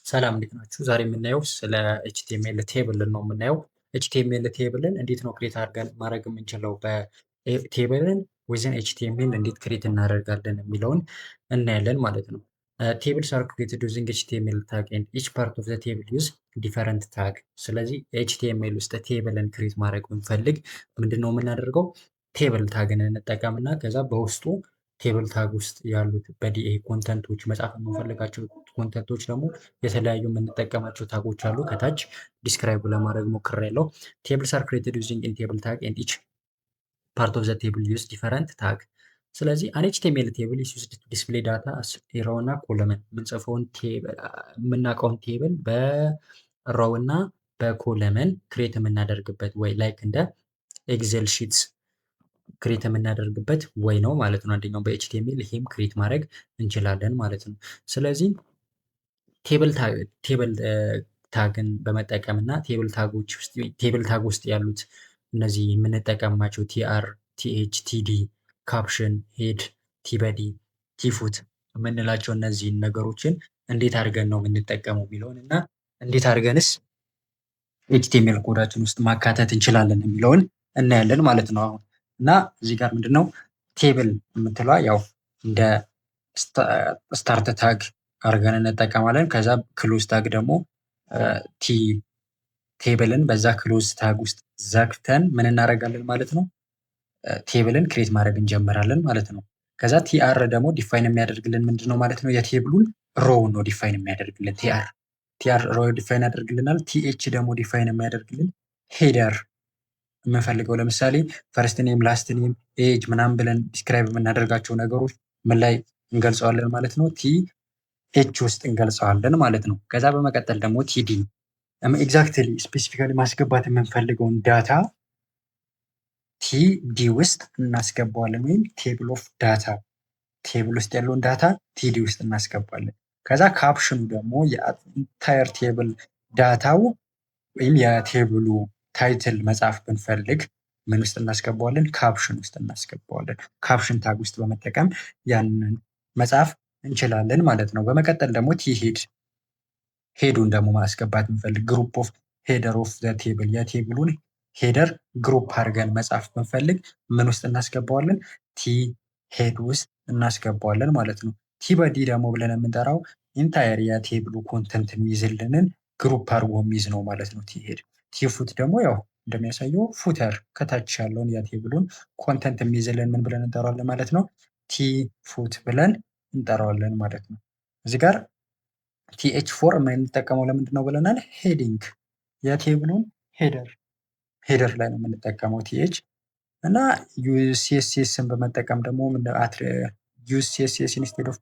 ሰላም እንዴት ናችሁ? ዛሬ የምናየው ስለ HTML table ነው የምናየው። HTML table ን እንዴት ነው create አድርገን ማድረግ የምንችለው፣ በ table ን within HTML እንዴት create እናደርጋለን የሚለውን እናያለን ማለት ነው። Tables are created using HTML tag and each part of the table use different tag። ስለዚህ HTML ውስጥ table ን create ማድረግ ብንፈልግ ምንድን ነው የምናደርገው? Table tag ን እንጠቀምና ከዛ በውስጡ table tag ውስጥ ያሉት body content ኦች፣ መጻፍ የምንፈልጋቸው content ኦች ደግሞ የተለያዩ የምንጠቀማቸው tag ኦች አሉ። ከታች describe ለማድረግ ሞክሬያለሁ። Tables are created using in table tag and each part of the table use different tag። ስለዚህ an HTML table is used to display data as row እና column። የምንጽፈውን table፣ የምናውቀውን table በ row እና በ column create የምናደርግበት ወይ like እንደ Excel sheets create የምናደርግበት way ነው ማለት ነው። አንደኛው በ HTML ይሄም create ማድረግ እንችላለን ማለት ነው። ስለዚህ table tag ን በመጠቀም እና table tag ኦች ውስጥ፣ table tag ውስጥ ያሉት እነዚህ የምንጠቀማቸው tr፣ th፣ td፣ caption፣ head፣ tbody፣ tfoot የምንላቸው እነዚህን ነገሮችን እንዴት አድርገን ነው የምንጠቀመው የሚለውን እና እንዴት አድርገንስ HTML ኮዳችን ውስጥ ማካተት እንችላለን የሚለውን እናያለን ማለት ነው። አሁን እና እዚህ ጋር ምንድነው table የምትለዋ ያው እንደ start tag አድርገን እንጠቀማለን። ከዛ close tag ደግሞ t table ን በዛ close tag ውስጥ ዘግተን ምን እናደርጋለን ማለት ነው፣ table ን create ማድረግ እንጀምራለን ማለት ነው። ከዛ tr ደግሞ define የሚያደርግልን ምንድን ነው ማለት ነው? የ table ኡን row ነው define የሚያደርግልን። tr row define ያደርግልናል። th ደግሞ define የሚያደርግልን header የምንፈልገው፣ ለምሳሌ first name፣ last name፣ age ምናምን ብለን describe የምናደርጋቸው ነገሮች ምን ላይ እንገልጸዋለን ማለት ነው? th ውስጥ እንገልጸዋለን ማለት ነው። ከዛ በመቀጠል ደግሞ td exactly specifically ማስገባት የምንፈልገውን data td ውስጥ እናስገባዋለን ወይም table of data፣ table ውስጥ ያለውን data td ውስጥ እናስገባለን። ከዛ caption ኑ ደግሞ የ entire table data ው ወይም የ table ኡ title መጻፍ ብንፈልግ ምን ውስጥ እናስገባዋለን? Caption ውስጥ እናስገባዋለን። Caption tag ውስጥ በመጠቀም ያንን መጻፍ እንችላለን ማለት ነው። በመቀጠል ደግሞ t head፣ head ኡን ደግሞ ማስገባት ብንፈልግ፣ group of header of the table፣ የ table ኡን header group አድርገን መጻፍ ብንፈልግ ምን ውስጥ እናስገባዋለን? T head ውስጥ እናስገባዋለን ማለት ነው። Tbody ደግሞ ብለን የምንጠራው entire የ table ኡ content የሚይዝልንን group አድርጎ የሚይዝ ነው ማለት ነው። T head። Tfoot ደግሞ ያው እንደሚያሳየው footer፣ ከታች ያለውን የ table ኡን content የሚይዝልን ምን ብለን እንጠራዋለን ማለት ነው? Tfoot ብለን እንጠራዋለን ማለት ነው። እዚህ ጋር th four የምንጠቀመው ለምንድን ነው ብለናል? Heading፣ የ table ኡን header ላይ ነው የምንጠቀመው th። እና CSS ን በመጠቀም ደግሞ use CSS instead of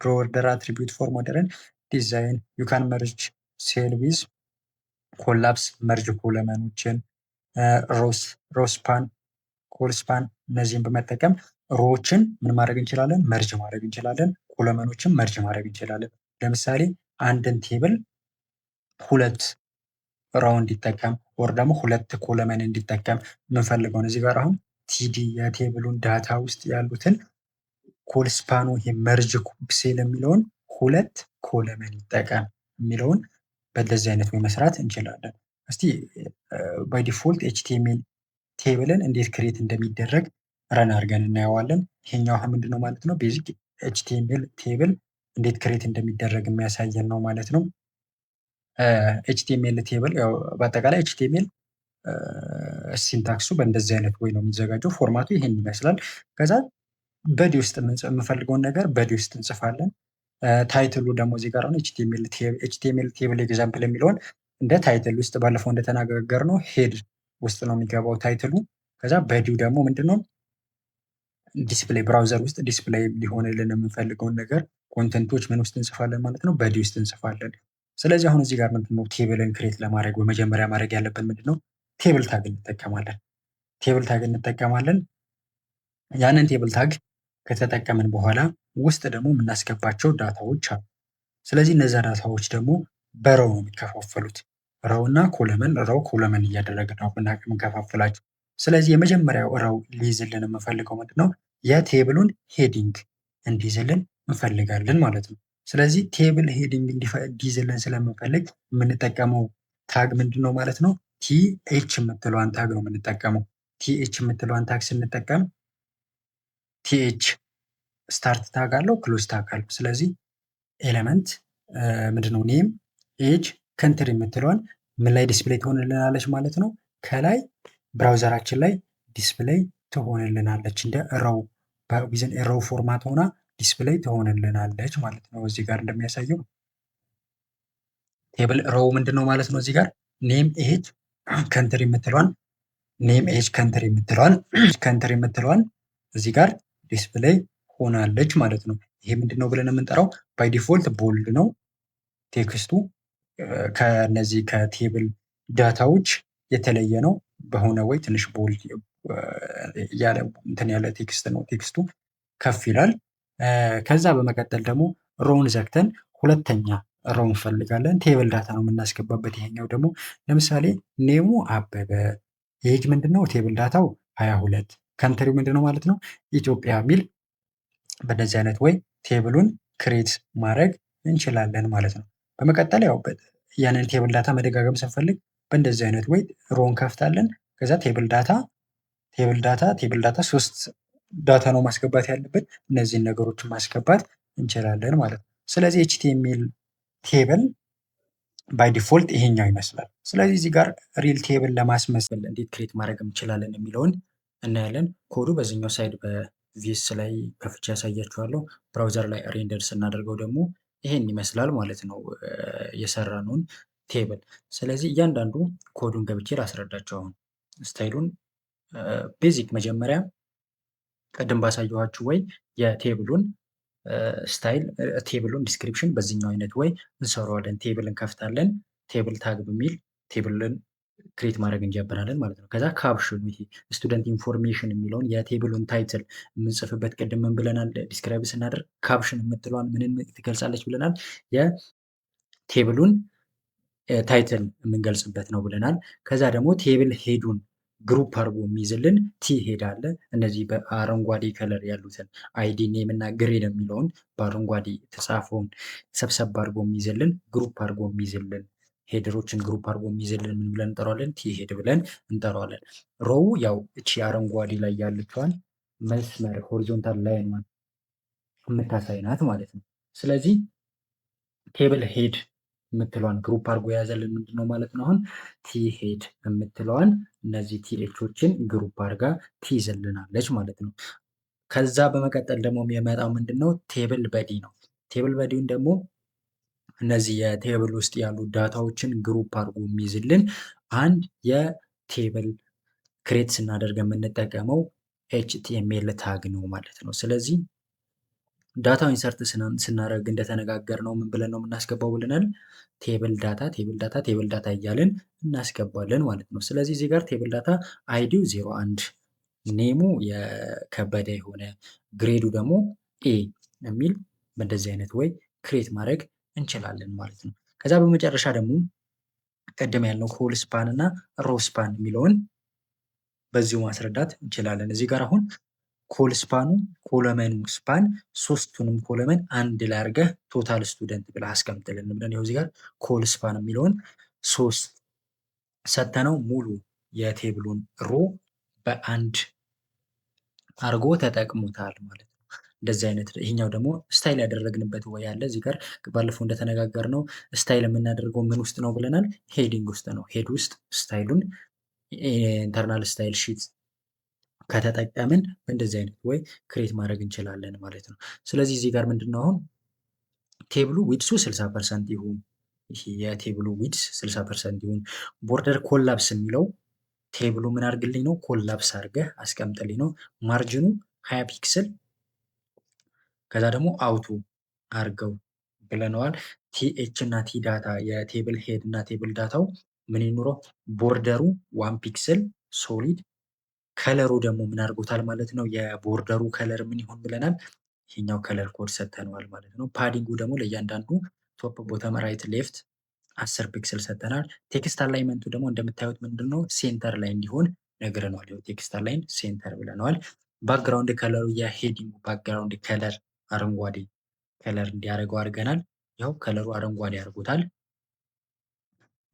border attribute for modern design. You can merge cell with collapse፣ merge column ኦችን፣ rows፣ rowspan፣ colspan እነዚህን በመጠቀም row ዎችን ምን ማድረግ እንችላለን? Merge ማድረግ እንችላለን። Column ኦችን merge ማድረግ እንችላለን። ለምሳሌ አንድን table ሁለት row እንዲጠቀም or ደግሞ ሁለት column እንዲጠቀም የምንፈልገውን እዚህ ጋር አሁን td የ table ኡን data ውስጥ ያሉትን colspan ኑ merge cell የሚለውን ሁለት column ይጠቀም የሚለውን በእንደዚህ አይነት ወይ መስራት እንችላለን። እስቲ by default HTML table ን እንዴት create እንደሚደረግ run አድርገን እናየዋለን። ይሄኛው አሁን ምንድነው ማለት ነው? Basic HTML table እንዴት create እንደሚደረግ የሚያሳየን ነው ማለት ነው። HTML table ያው በአጠቃላይ HTML syntax ኡ በእንደዚህ አይነት way ነው የሚዘጋጀው። Format ኡ ይሄን ይመስላል። ከዛ body ውስጥ የምፈልገውን ነገር body ውስጥ እንጽፋለን። Title ኡ ደግሞ እዚህ ጋር አሁን HTML table example የሚለውን እንደ title ውስጥ፣ ባለፈው እንደተነጋገርነው head ውስጥ ነው የሚገባው title ኡ። ከዛ body ው ደግሞ ምንድነው? Display፣ browser ውስጥ display ሊሆንልን የምንፈልገውን ነገር content ኦች ምን ውስጥ እንጽፋለን ማለት ነው? Body ውስጥ እንጽፋለን። ስለዚህ አሁን እዚህ ጋር ምንድነው table ን create ለማድረግ በመጀመሪያ ማድረግ ያለብን ምንድነው? Table tag እንጠቀማለን። Table tag እንጠቀማለን። ያንን table tag ከተጠቀምን በኋላ ውስጥ ደግሞ የምናስገባቸው data ዎች አሉ። ስለዚህ እነዚያ data ዎች ደግሞ በ row ነው የሚከፋፈሉት። Row እና column፣ row column እያደረግን ነው የምንከፋፍላቸው። ስለዚህ የመጀመሪያው row ሊይዝልን የምንፈልገው ምንድነው? የ table ኡን heading እንዲይዝልን እንፈልጋለን ማለት ነው። ስለዚህ table heading እንዲይዝልን ስለምንፈልግ የምንጠቀመው tag ምንድን ነው ማለት ነው? th የምትለዋን tag ነው የምንጠቀመው። th የምትለዋን tag ስንጠቀም th start tag አለው፣ close tag አለው። ስለዚህ element ምንድነው name age country የምትለዋን ምን ላይ display ትሆንልናለች ማለት ነው? ከላይ browser ኣችን ላይ display ትሆንልናለች። እንደ row within row format ሆና display ትሆንልናለች ማለት ነው። እዚህ ጋር እንደሚያሳየው table row ምንድን ነው ማለት ነው? እዚህ ጋር name age country የምትለዋን name age country የምትለዋን እዚህ ጋር display ሆናለች ማለት ነው። ይሄ ምንድን ነው ብለን የምንጠራው by default bold ነው text ኡ፣ ከነዚህ ከ table data ዎች የተለየ ነው። በሆነ ወይ ትንሽ bold ያለ እንትን ያለ text ነው። Text ኡ ከፍ ይላል። ከዛ በመቀጠል ደግሞ row ን ዘግተን ሁለተኛ row እንፈልጋለን። Table data ነው የምናስገባበት። ይሄኛው ደግሞ ለምሳሌ name ኡ አበበ፣ age ምንድነው table data ው 22፣ country ው ምንድነው ማለት ነው ኢትዮጵያ የሚል በእንደዚህ አይነት way table ኡን create ማድረግ እንችላለን ማለት ነው። በመቀጠል ያው ያንን table data መደጋገም ስንፈልግ በእንደዚህ አይነት way row ን ከፍታለን። ከዛ table data፣ table data፣ table data፣ ሶስት data ነው ማስገባት ያለብን። እነዚህን ነገሮችን ማስገባት እንችላለን ማለት ነው። ስለዚህ HTML table by default ይሄኛው ይመስላል። ስለዚህ እዚህ ጋር real table ለማስመሰል እንዴት create ማድረግ እንችላለን የሚለውን እናያለን። ኮዱ በዚህኛው side በ VS ላይ ከፍቼ ያሳያችኋለሁ። Browser ላይ render ስናደርገው ደግሞ ይሄን ይመስላል ማለት ነው የሰራነውን table። ስለዚህ እያንዳንዱ ኮዱን ገብቼ ላስረዳችሁ። አሁን style ኡን basic መጀመሪያ ቅድም ባሳየኋችሁ way የ table ኡን style፣ table ኡን description በዚህኛው አይነት way እንሰራዋለን። Table እንከፍታለን። Table tag በሚል table ን create ማድረግ እንጀምራለን ማለት ነው። ከዛ caption ኡ ይሄ student information የሚለውን የ table ኡን title የምንጽፍበት ቅድም ምን ብለናል? Describe ስናደርግ caption የምትለዋን ምንን ትገልጻለች ብለናል? የ table ኡን title የምንገልጽበት ነው ብለናል። ከዛ ደግሞ table head ኡን group አድርጎ የሚይዝልን t head አለ። እነዚህ በአረንጓዴ color ያሉትን ID፣ name እና grade የሚለውን በአረንጓዴ የተጻፈውን ሰብሰብ አድርጎ የሚይዝልን፣ group አድርጎ የሚይዝልን፣ header ኦችን group አድርጎ የሚይዝልን ምን ብለን እንጠራዋለን? T head ብለን እንጠራዋለን። Row ያው እቺ አረንጓዴ ላይ ያለችዋን መስመር horizontal line የምታሳይ ናት ማለት ነው። ስለዚህ table head የምትለዋን group አድርጎ የያዘልን ምንድን ነው ማለት ነው? አሁን t head የምትለዋን እነዚህ th ኦችን group አድርጋ ትይዝልናለች ማለት ነው። ከዛ በመቀጠል ደግሞ የሚመጣው ምንድን ነው? Table body ነው። Table body ውን ደግሞ እነዚህ የ table ውስጥ ያሉ data ዎችን group አድርጎ የሚይዝልን አንድ የ table create ስናደርግ የምንጠቀመው HTML tag ነው ማለት ነው። ስለዚህ data ው insert ስናደርግ እንደተነጋገርነው ምን ብለን ነው የምናስገባው ብለናል? Table data፣ table data፣ table data እያልን እናስገባለን ማለት ነው። ስለዚህ እዚህ ጋር table data ID ው 01፣ name ኡ የከበደ የሆነ፣ grade ኡ ደግሞ A የሚል በእንደዚህ አይነት way create ማድረግ እንችላለን ማለት ነው። ከዛ በመጨረሻ ደግሞ ቅድም ያልነው col span እና row span የሚለውን በዚሁ ማስረዳት እንችላለን። እዚህ ጋር አሁን col span ኡ column ኑ span ሶስቱንም column አንድ ላይ አድርገህ total student ብለህ አስቀምጥልን ብለን ይኸው እዚህ ጋር col span የሚለውን ሶስት ሰተነው ሙሉ የ table ኡን row በአንድ አርጎ ተጠቅሞታል ማለት ነው። እንደዚህ አይነት ይሄኛው ደግሞ style ያደረግንበት way አለ። እዚህ ጋር ባለፈው እንደተነጋገርነው style የምናደርገው ምን ውስጥ ነው ብለናል? Heading ውስጥ ነው። Head ውስጥ style ኡን internal style sheet ከተጠቀምን በእንደዚህ አይነት way create ማድረግ እንችላለን ማለት ነው። ስለዚህ እዚህ ጋር ምንድነው አሁን table ኡ width ኡ 60% ይሁን፣ ይሄ የ table ኡ width 60% ይሁን። Border collapse የሚለው table ኡ ምን አድርግልኝ ነው? Collapse አድርገህ አስቀምጥልኝ ነው። Margin ኑ 20 pixel፣ ከዛ ደግሞ auto አድርገው ብለነዋል። th እና t data የ table head እና table data ው ምን ይኑረው? Border ኡ 1 pixel solid፣ color ኡ ደግሞ ምን አድርጎታል ማለት ነው? የ border ኡ color ምን ይሁን ብለናል? ይሄኛው color code ሰጥተነዋል ማለት ነው። Padding ኡ ደግሞ ለእያንዳንዱ top፣ bottom፣ right፣ left 10 pixel ሰጥተናል። Text alignment ኡ ደግሞ እንደምታዩት ምንድነው center ላይ እንዲሆን ነግረነዋል። Text align center ብለነዋል። Background color ኡ የ heading background color አረንጓዴ color እንዲያደርገው አድርገናል። ያው color ኡ አረንጓዴ አድርጎታል።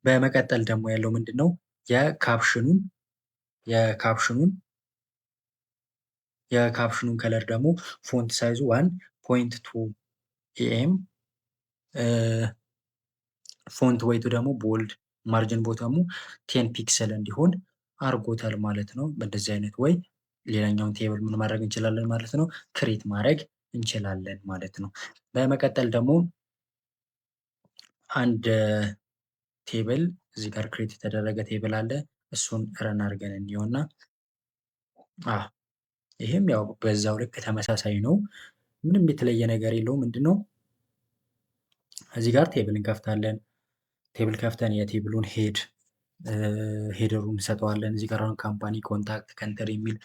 በመቀጠል ደግሞ ያለው ምንድነው? የ caption ኑን color ደግሞ font size ኡ 1.2 em፣ font weight ኡ ደግሞ bold፣ margin bottom ኡ 10 pixel እንዲሆን አርጎታል ማለት ነው። በእንደዚህ አይነት way ሌላኛውን table ምን ማድረግ እንችላለን ማለት ነው? Create ማድረግ እንችላለን ማለት ነው። በመቀጠል ደግሞ አንድ table እዚህ ጋር create የተደረገ table አለ። እሱን run አድርገን እንየውና ይህም ያው በዛው ልክ ተመሳሳይ ነው። ምንም የተለየ ነገር የለውም። ምንድነው? እዚህ ጋር table እንከፍታለን። Table ከፍተን የ table ኡን header ኡን እንሰጠዋለን። እዚህ ጋር አሁን company፣ contact፣ country የሚል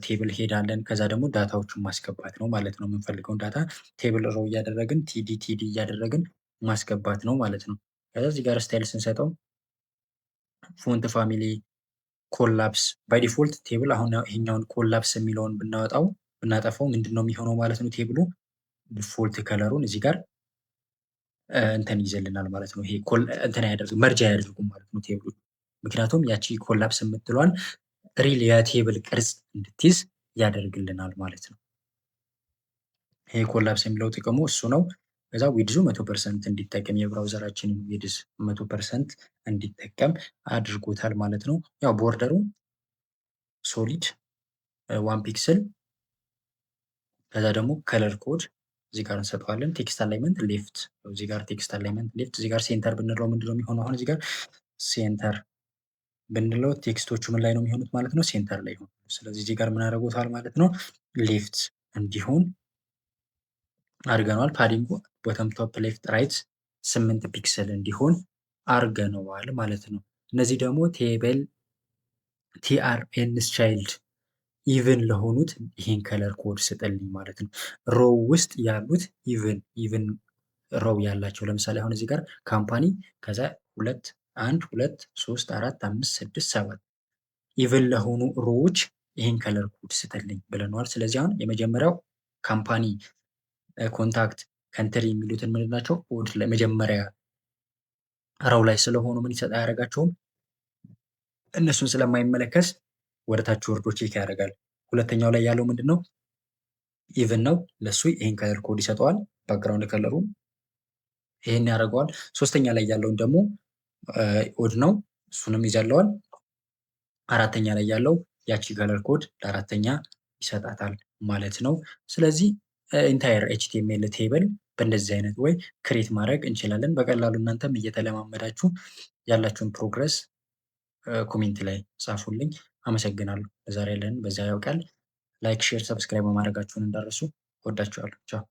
table head አለን። ከዛ ደግሞ data ዎቹን ማስገባት ነው ማለት ነው። የምንፈልገውን data table row እያደረግን td td እያደረግን ማስገባት ነው ማለት ነው። ከዛ እዚህ ጋር style ስንሰጠው font family collapse፣ by default table አሁን ይሄኛውን collapse የሚለውን ብናወጣው ብናጠፋው ምንድን ነው የሚሆነው ማለት ነው? Table ኡ default color ኡን እዚህ ጋር እንትን ይዘልናል ማለት ነው። ይሄ እንትን አያደርግም፣ merge አያደርጉም ማለት ነው table ኡ። ምክንያቱም ያቺ collapse የምትለዋን real የ table ቅርጽ እንድትይዝ ያደርግልናል ማለት ነው። ይሄ collapse የሚለው ጥቅሙ እሱ ነው። ከዛ width ኡ 100% እንዲጠቀም፣ የ browser ኣችንን width 100% እንዲጠቀም አድርጎታል ማለት ነው። ያው border ኡ solid 1 pixel፣ ከዛ ደግሞ color code እዚህ ጋር እንሰጠዋለን። Text alignment left፣ እዚህ ጋር text alignment left፣ እዚህ ጋር center ብንለው ምንድነው የሚሆነው? አሁን እዚህ ጋር center ብንለው text ኦቹ ምን ላይ ነው የሚሆኑት ማለት ነው? Center ላይ ይሆናሉ። ስለዚህ እዚህ ጋር ምን አድርጎታል ማለት ነው? Left እንዲሆን አድርገነዋል። Padding ኡ bottom፣ top፣ left፣ right 8 pixel እንዲሆን አድርገነዋል ማለት ነው። እነዚህ ደግሞ table tr nth child even ለሆኑት ይሄን color code ስጥልኝ ማለት ነው። Row ውስጥ ያሉት even row ያላቸው፣ ለምሳሌ አሁን እዚህ ጋር company ከዛ ሁለት፣ አንድ፣ ሁለት፣ ሶስት፣ አራት፣ አምስት፣ ስድስት፣ ሰባት even ለሆኑ row ዎች ይህን color code ስጥልኝ ብለነዋል። ስለዚህ አሁን የመጀመሪያው company፣ contact፣ country የሚሉትን ምንድን ናቸው? Odd መጀመሪያ row ላይ ስለሆኑ ምን ይሰጥ አያደርጋቸውም፣ እነሱን ስለማይመለከት ወደ ታች ወርዶ check ያደርጋል። ሁለተኛው ላይ ያለው ምንድን ነው? Even ነው። ለሱ ይህን color code ይሰጠዋል። Background color ኡ ይህን ያደርገዋል። ሶስተኛ ላይ ያለውን ደግሞ odd ነው፣ እሱንም ይዘለዋል። አራተኛ ላይ ያለው ያቺ color code ለአራተኛ ይሰጣታል ማለት ነው። ስለዚህ entire HTML table በእንደዚህ አይነት way create ማድረግ እንችላለን። በቀላሉ እናንተም እየተለማመዳችሁ ያላችሁን progress comment ላይ ጻፉልኝ። አመሰግናለሁ። ለዛሬ ያለን በዚያ ያውቃል። Like፣ share፣ subscribe በማድረጋችሁን እንዳትረሱ። እወዳችኋለሁ። ቻው።